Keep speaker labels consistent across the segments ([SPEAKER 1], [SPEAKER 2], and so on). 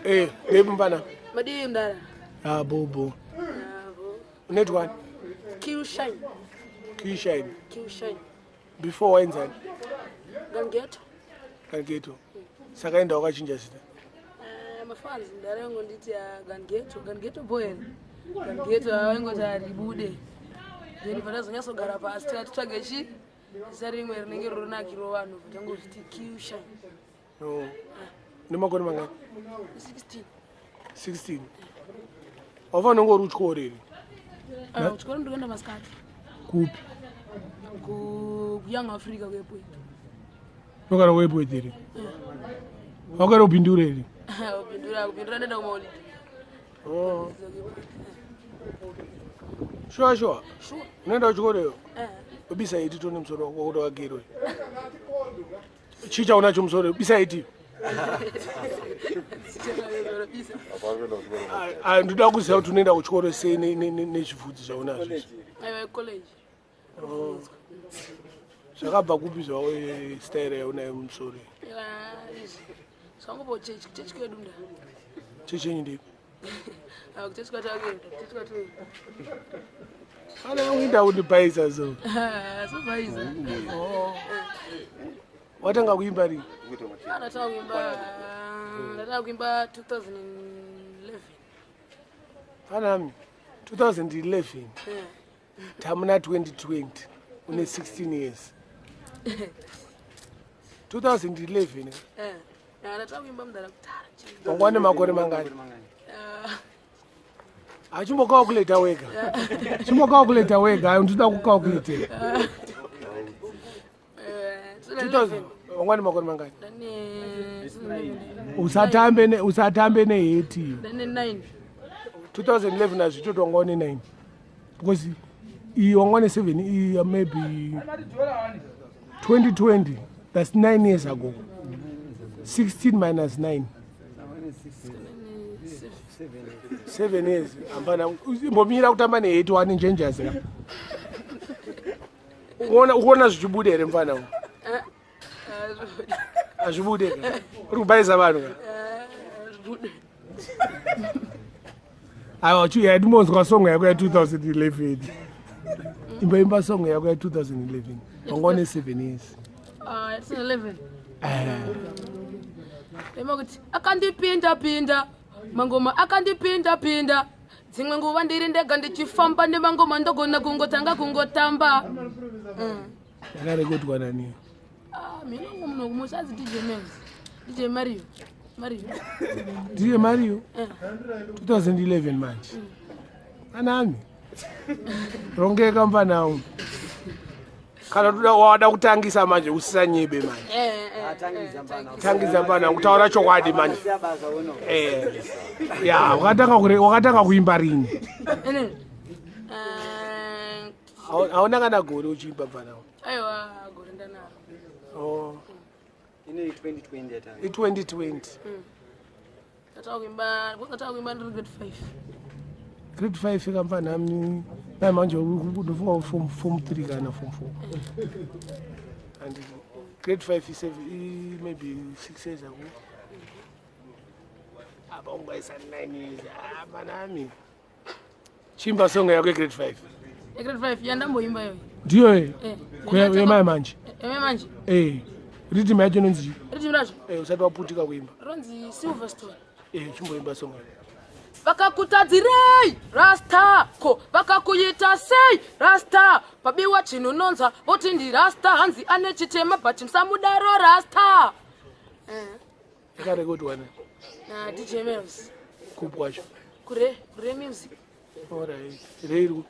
[SPEAKER 1] Eh, ndepi mfana?
[SPEAKER 2] Madii mdara.
[SPEAKER 1] Ah, bo bo.
[SPEAKER 2] Ah, bo.
[SPEAKER 1] Unoitwa ani?
[SPEAKER 2] Q Shine.
[SPEAKER 1] Q Shine.
[SPEAKER 2] Q Shine.
[SPEAKER 1] Before wainzani?
[SPEAKER 2] Gangeto.
[SPEAKER 1] Gangeto. Saka enda wakachinja zita.
[SPEAKER 2] Ah, mafans mdara yangu nditi ah, Gangeto, Gangeto boy. Gangeto waingoti aribude. Then patazonyatsogara pasi tikati tsvage chi zita rimwe rinenge rinonakirwa vanhu tangozviti Q Shine.
[SPEAKER 1] No. Une makore mangani?
[SPEAKER 2] 16.
[SPEAKER 1] 16. Wafanira kunge uri kuchikoro here?
[SPEAKER 2] Ah, kuchikoro ndikuenda masikati.
[SPEAKER 1] Kupi?
[SPEAKER 2] Ku Young Africa kuEpworth.
[SPEAKER 1] Unogara kuEpworth here? Wakagara kuBindura here?
[SPEAKER 2] Kupindura, kupindura ndoenda kumaholiday.
[SPEAKER 1] Oh. Sure sure.
[SPEAKER 2] Sure.
[SPEAKER 1] Unoenda kuchikoro iyo?
[SPEAKER 2] Eh.
[SPEAKER 1] Ubisa iti tone musoro wako kuti wagerwe. Chii chaunacho musoro? Bisa iti. Ah, ndoda kuziva kuti unoenda kuchikoro sei nezvivhudzi zvaunazvo izvi.
[SPEAKER 2] Aiwa, college.
[SPEAKER 1] Oh. Zvakabva kupi zvao style yaunayo mumusoro iyi?
[SPEAKER 2] Ah, izvi. Zvangopo chechi, chechi kwedu nda.
[SPEAKER 1] Chechi yenyu ndeipi?
[SPEAKER 2] Ah, kuchechi kwatakuenda, kuchechi kwatoenda.
[SPEAKER 1] Ana uinda kundibhaisa so.
[SPEAKER 2] Ah, sobhaisa.
[SPEAKER 1] Oh. Watanga kuimba rini?
[SPEAKER 2] Ah, ndatanga kuimba, ndatanga kuimba 2011.
[SPEAKER 1] Panami 2011.
[SPEAKER 2] Yeah.
[SPEAKER 1] Tamuna 2020 une 16 years. 2011.
[SPEAKER 2] Eh. Ah, ndatanga kuimba mudhara kudhara.
[SPEAKER 1] Wanga une makore mangani?
[SPEAKER 2] Ah,
[SPEAKER 1] Achimbokalculata wega. Chimbokalculata wega, ayo ndinoda kukalculate.
[SPEAKER 2] Eh,
[SPEAKER 1] 2000 wanga une makore mangani?
[SPEAKER 2] Ndane
[SPEAKER 1] Usatambe ne usatambe neheti.
[SPEAKER 2] Ndane 9.
[SPEAKER 1] 2011 hazvitoti wanga une 9. Because iyi wanga une 7 iyi maybe 2020, that's 9 years ago. 16 minus 9. 7 years. Hapana, imbomira kutamba neheti wane njenjasi ka. Uona uona zvichibuda here mfana uyu? Hazvibude ka. Uri kubhaisa vanhu ka. Aiwa, chiuya timbonzwa song yako ya 2011. Imboimba song yako ya 2011. Wanga une 7 years.
[SPEAKER 2] Ah, 2011. Ema kuti akandipinda pinda mangoma, akandipinda pinda dzimwe nguva ndiri ndega ndichifamba nemangoma, ndogona kungotanga kungotamba.
[SPEAKER 1] Yakarekodwa nani?
[SPEAKER 2] Ah, mina muno kumusazi DJ Mels, DJ Mario, Mario.
[SPEAKER 1] DJ Mario.
[SPEAKER 2] Eh.
[SPEAKER 1] 2011 manje. Anami. Rongeka mfana wangu. Kana toda wada kutangisa manje usisanyebe manje.
[SPEAKER 2] Eh, eh, eh.
[SPEAKER 1] Tangisa mfana, kutaura chokwadi manje. Eh. Ya, wakatanga kuimba rini?
[SPEAKER 2] Ene. Eh,
[SPEAKER 1] Hauna kana gore uchiimba, mfana wangu?
[SPEAKER 2] Aiwa, gore ndanaro.
[SPEAKER 1] Oh,
[SPEAKER 3] Ine 2020 yatanga.
[SPEAKER 1] I2020.
[SPEAKER 2] Ndatanga kuimba ndiri grade 5.
[SPEAKER 1] Grade 5 ka mfana wami. Mai manje ndofunga form 3 kana form 4. And grade 5 is maybe 6 years ago. Apa ungaisa 9 years. Ah, manami. Chimba song yako grade 5.
[SPEAKER 2] Grade 5 yandamboimba iyoyo.
[SPEAKER 1] Ndiyo eh.
[SPEAKER 2] Eh.
[SPEAKER 1] Yemai manje.
[SPEAKER 2] Yemai manje.
[SPEAKER 1] Eh. Rhythm yacho inonzi chii?
[SPEAKER 2] Rhythm racho
[SPEAKER 1] Eh, usati waputika kuimba.
[SPEAKER 2] ronzi Silverstone.
[SPEAKER 1] Eh, chimboimba song yako.
[SPEAKER 2] Vakakutadzirei rasta, ko vakakuita sei rasta? Pabiwa chinhu nonza voti ndi rasta, hanzi ane chitema, but musamudaro rasta.
[SPEAKER 1] Yakarekodwa na
[SPEAKER 2] Na DJ Mels.
[SPEAKER 1] Kupi kwacho?
[SPEAKER 2] Kure Music.
[SPEAKER 1] Alright. Reiri.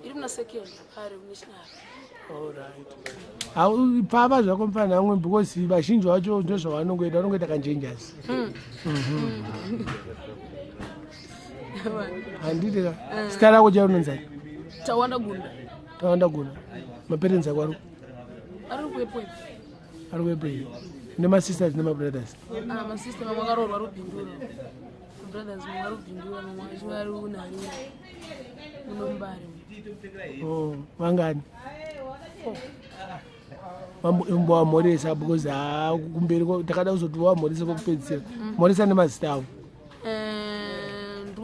[SPEAKER 2] Iri muna second ari kunational.
[SPEAKER 1] Alright. Hau pava zvako mfana amwe, because vazhinji vacho ndozvavanongoita, vanongoita kanjenjasi. Handiti ka? Zita rako charo unonzani?
[SPEAKER 2] Tawanda Gunda.
[SPEAKER 1] Tawanda Gunda. Maparents ako ari?
[SPEAKER 2] Ari kuEpworth.
[SPEAKER 1] Ari kuEpworth. Nemasisters nemabrothers?
[SPEAKER 2] Ah, masista mamwe akaroorwa ari kuBindura, brothers mamwe ari kuBindura, mamwe acho ari kunharira munoMbare.
[SPEAKER 1] Oh, vangani? Mbowamhoresa because ha kumberi takada kuzoti wamhoresa kwekupedzisira. Mhoresa nemazita avo.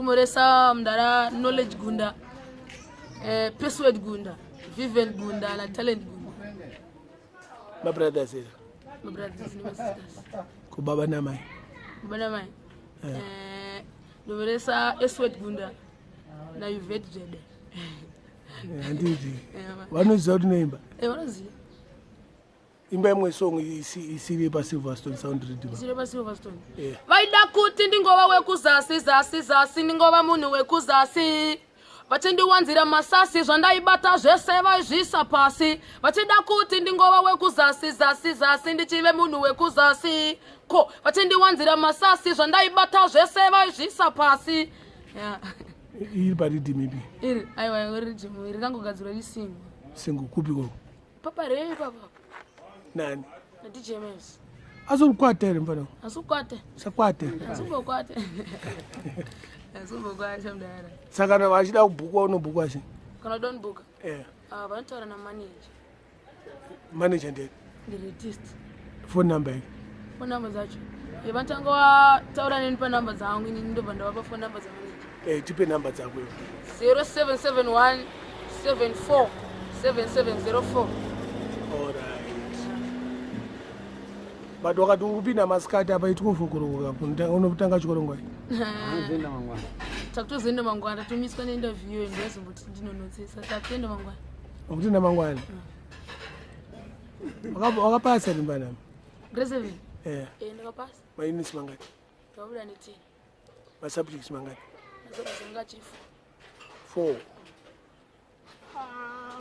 [SPEAKER 2] Ndikumhoresa mudara Knowledge Gunda, Password Gunda, Vivian Gunda naTalent Gunda.
[SPEAKER 1] Mabrothers here?
[SPEAKER 2] Mabrothers nemasisters.
[SPEAKER 1] Kubaba namai?
[SPEAKER 2] Baba namai. Ndomhoresa Esword Gunda naYuvet Jede.
[SPEAKER 1] Handiti vanoziva kuti unoimba?
[SPEAKER 2] Vanoziva.
[SPEAKER 1] Imba imwe song isiri paSilverstone Sound Riddim.
[SPEAKER 2] Isiri paSilverstone.
[SPEAKER 1] Yeah.
[SPEAKER 2] Vaida kuti ndingova wekuzasi zasi zasi, ndingova munhu wekuzasi, vachindiwanzira masasi. Zvandaibata zvese vaizvisa pasi, vachida kuti ndingova wekuzasi zasi zasi, ndichive munhu wekuzasi ko, vachindiwanzira masasi. Zvandaibata zvese vaizvisa pasi, yeah.
[SPEAKER 1] Iri pariddim ipi?
[SPEAKER 2] Iri, aiwa, riddim iri rikangogadzirwa risingle.
[SPEAKER 1] Single kupi koko?
[SPEAKER 2] Paparei papa.
[SPEAKER 1] Nani?
[SPEAKER 2] NaDJ Ms.
[SPEAKER 1] Azokukwata here mfana?
[SPEAKER 2] Asukwate.
[SPEAKER 1] Sakwate.
[SPEAKER 2] Asumbokwate, asumbokwate mudara.
[SPEAKER 1] Saka kana vachida kubhukwa, unobhukwa sei?
[SPEAKER 2] Kana donbuka?
[SPEAKER 1] Yeah.
[SPEAKER 2] Vanotaura namanager.
[SPEAKER 1] Manager ndeni?
[SPEAKER 2] Ndiretist.
[SPEAKER 1] Phone number yake?
[SPEAKER 2] Phone number dzacho, vanotanga vataura neni panhamba dzangu, inini ndobva ndavapa phone number dzamanager.
[SPEAKER 1] Tipe namba dzako iwe.
[SPEAKER 2] 0771 74 7704.
[SPEAKER 1] Alright, but wakati uri kupinda masikati apa itikofokoroko, unotanga chikoro ngwai?
[SPEAKER 3] Anozoenda mangwana.
[SPEAKER 2] Takutozoenda mangwana, tatomiswa neinterview, ndozomboti ndinonotsesa. Takutoenda mangwana.
[SPEAKER 1] Wakutoenda mangwana. Wakapasa rimba nami?
[SPEAKER 2] Grade 7.
[SPEAKER 1] Eh.
[SPEAKER 2] Ndakapasa.
[SPEAKER 1] Maunits mangati?
[SPEAKER 2] Ndakabuda ne10.
[SPEAKER 1] Masubjects mangati?
[SPEAKER 2] Masubjects anga achiri 4.
[SPEAKER 1] Four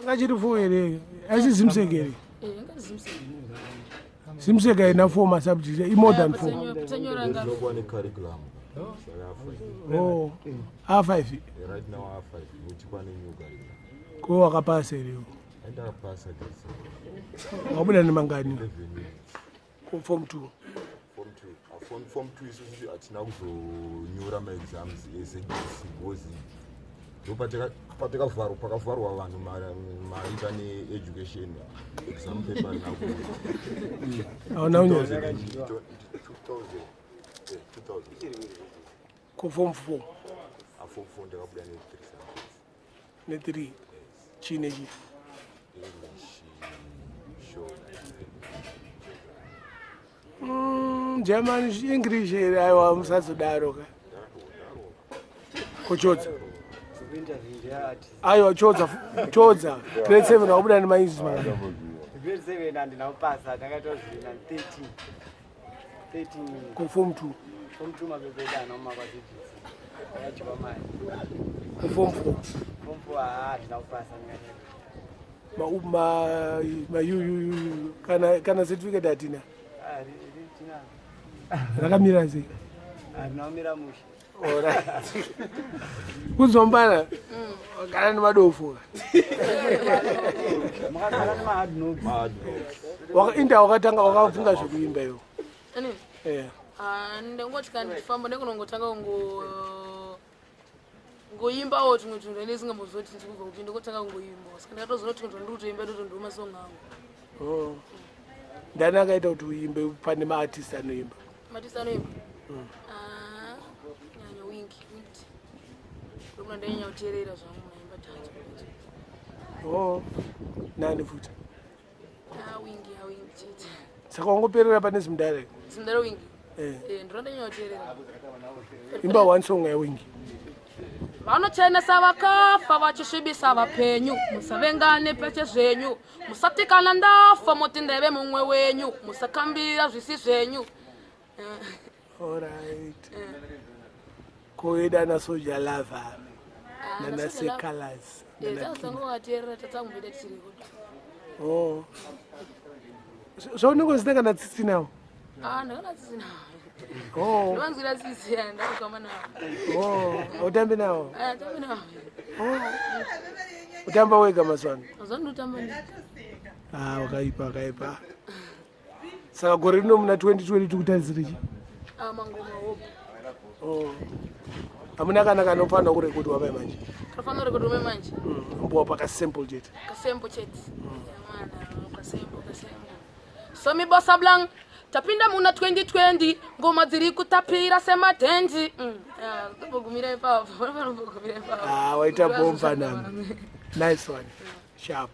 [SPEAKER 1] ngachiri four here? Asi ZIMSEC here?
[SPEAKER 2] Ingati ZIMSEC.
[SPEAKER 1] ZIMSEC haina four masubjects, i-more than four.
[SPEAKER 2] Tanyora nga
[SPEAKER 4] Zinokuva necurriculum, saka A5.
[SPEAKER 1] Oh, A5.
[SPEAKER 4] Right now A5, nokuti kwane new curriculum.
[SPEAKER 1] Ko wakapasa here?
[SPEAKER 4] Andakapasa grade 7.
[SPEAKER 1] Wabuda nemangani?
[SPEAKER 4] 11 units.
[SPEAKER 1] Form two?
[SPEAKER 4] Form 2. Form 2 isusu hatina kuzonyora maexams ese because ndo patakavharwa, pakavharwa vanhu mari pane education, exam paper rina.
[SPEAKER 1] Hauna kunyora?
[SPEAKER 4] 2000, 2000.
[SPEAKER 1] Kuform four?
[SPEAKER 4] Form 4 ndakabuda ne3 subjects.
[SPEAKER 1] Ne3, chii nechii?
[SPEAKER 4] English, Shona.
[SPEAKER 1] German, English here? Aiwa, musazodaro ka. Kuchodza?
[SPEAKER 3] Kuinterview ndeyaartist.
[SPEAKER 1] Aiwa, chodza, chodza. Grade 7 wabuda nemaunits mangani?
[SPEAKER 3] Grade 7 handina kupasa, ndakaita zvina 13, 13 units.
[SPEAKER 1] Kuform two?
[SPEAKER 3] Form 2 mapepa edu haana kumakwa ZBC, akachipa mari.
[SPEAKER 1] Kuform four?
[SPEAKER 3] Form 4 haa, handina kupasa, ndinganyepa.
[SPEAKER 1] Ma ma u kana certificate hatina?
[SPEAKER 3] Tinaro.
[SPEAKER 1] Rakamira sei?
[SPEAKER 3] Handina kumira mushe.
[SPEAKER 1] Alright. Kuzombana kana nemadofu.
[SPEAKER 3] Makagara nemahard knocks.
[SPEAKER 4] Mahard knocks.
[SPEAKER 1] Inda wakatanga wakafunga zvekuimba iwo?
[SPEAKER 2] Ani?
[SPEAKER 1] Yeah.
[SPEAKER 2] Ah, ndangoti kana ndichifamba ndinongotanga ngoimbawo tumwe tunhu ndandisingambozoti ndikubva kupi, ndingotanga kungoimbawo. Saka ndakatozoona tumwe twandiri kutoimba ndoto masong angu.
[SPEAKER 1] Oh. Ndani akaita kuti uimbe pane maartist anoimba?
[SPEAKER 2] Maartist anoimba? Ah, nyanya Winky Winky, ndokuna ndainyanya kuteerera zvangu munaimba dance.
[SPEAKER 1] Oh. Nani futi?
[SPEAKER 2] Ah, Winky, ah, Winky chete.
[SPEAKER 1] Saka wangoperera pane zimudare?
[SPEAKER 2] Zimudare Winky.
[SPEAKER 1] Eh.
[SPEAKER 2] Eh, ndinoda ndanyanya kuteerera.
[SPEAKER 1] Imba one song yaWinky.
[SPEAKER 2] Vanochenesa vakafa vachisvibisa vapenyu, musavengane peche zvenyu, musati kana ndafa moti ndeve mumwe wenyu, musakambira zvisi zvenyu.
[SPEAKER 1] Alright. Koeda na Soul Jah Love nana Seh Calaz nana
[SPEAKER 2] Tazotanga vateerera, tatamboita tichirekoda.
[SPEAKER 1] Oh. So unenge usina kana tsitsi nawo?
[SPEAKER 2] Ah, ndakana tsitsi nawo.
[SPEAKER 1] Oh.
[SPEAKER 2] Ndovanzwira tsitsi, ndakukama nawo.
[SPEAKER 1] Oh, hautambi nawo?
[SPEAKER 2] Tambi nawo.
[SPEAKER 1] Oh. Utamba wega mazuva ano?
[SPEAKER 2] Mazuva ndotamba ndi.
[SPEAKER 1] Ah, wakaipa, wakaipa. Saka gore rino muna 2022 kutarisire chi?
[SPEAKER 2] Ah, mangoma hope.
[SPEAKER 1] Oh. Hamuna kana kanofanira kurekodwa vai manje?
[SPEAKER 2] Tofanira kurekodwa manje.
[SPEAKER 1] Mbowa pakasample chete.
[SPEAKER 2] Kasample chete yamana, kasample, kasample. Somi bosa blank, tapinda muna 2020, ngoma dziri kutapira semadendi. Panofanogumira ipapo, panofanogumira ipapo.
[SPEAKER 1] Ah, waita bomba nami. Nice one. Sharp.